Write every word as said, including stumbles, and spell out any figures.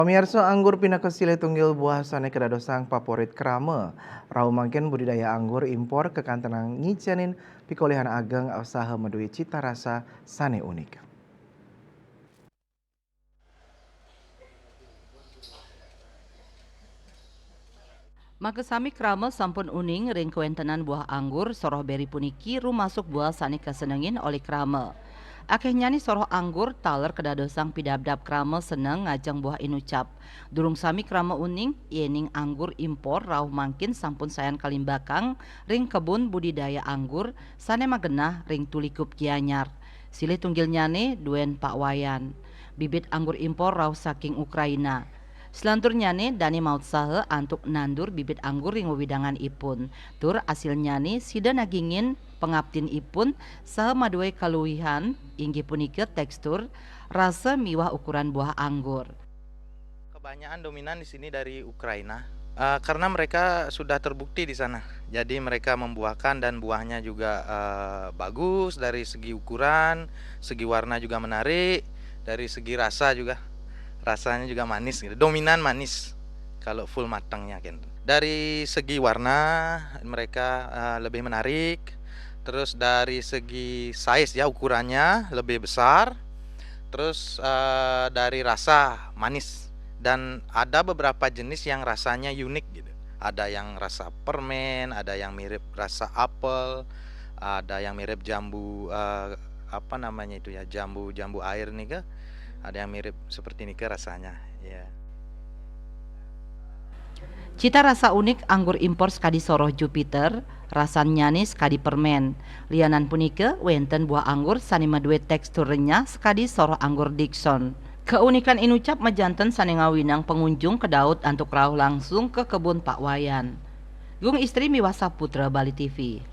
Pamiarsa, anggur pinaka silih tunggil buah sané kadadosang paporit krama. Rauh mangkin budidaya anggur impor kakantenang ngicenin pikolihan ageng saha madué cita rasa sané unik. Makasami krama sampun uning ring kawéntenan buah anggur soroh béri puniki rumasuk buah sané kasenengin olih krama. Akéhnyané soroh anggur taler kadadosang pidabdab krama seneng ngajeng buah inucap. Durung sami krama uning, yéning anggur impor rauh mangkin sampun sayan kalimbakang ring kebun budidaya anggur sané magenah ring Tulikup Gianyar. Silih tunggilnyané duén Pak Wayan. Bibit anggur impor rauh saking Ukraina. Selanturnyané dané mautsaha antuk nandur bibit anggur ring wewidangan ipun. Tur asilnyané sida nagingin pangaptin ipun saha madué kaluihan, inggih punika tékstur, rasa miwah ukuran buah anggur. Kebanyakan dominan di sini dari Ukraina, eh, karena mereka sudah terbukti di sana. Jadi mereka membuahkan dan buahnya juga, eh, bagus dari segi ukuran, segi warna juga menarik, dari segi rasa juga, rasanya juga manis gitu. Dominan manis kalau full matangnya gitu. Dari segi warna mereka, eh, lebih menarik, terus dari segi size ya, ukurannya lebih besar, terus, eh, dari rasa manis, dan ada beberapa jenis yang rasanya unik gitu. Ada yang rasa permen, ada yang mirip rasa apel, ada yang mirip jambu, eh, apa namanya itu ya, jambu, jambu air nih ke, ada yang mirip seperti ini ke rasanya, ya. Cita rasa unik anggur impor sakadi soroh Jupiter, rasannyané sakadi permen. Lianan punika, wénten buah anggur sané madué tékstur renyah sakadi soroh anggur Dickson. Kaunikan inucap majanten sané ngawinang pangunjung kadaut antuk rauh langsung ka kebun Pak Wayan. Gung Istri miwah Saputra Bali T V.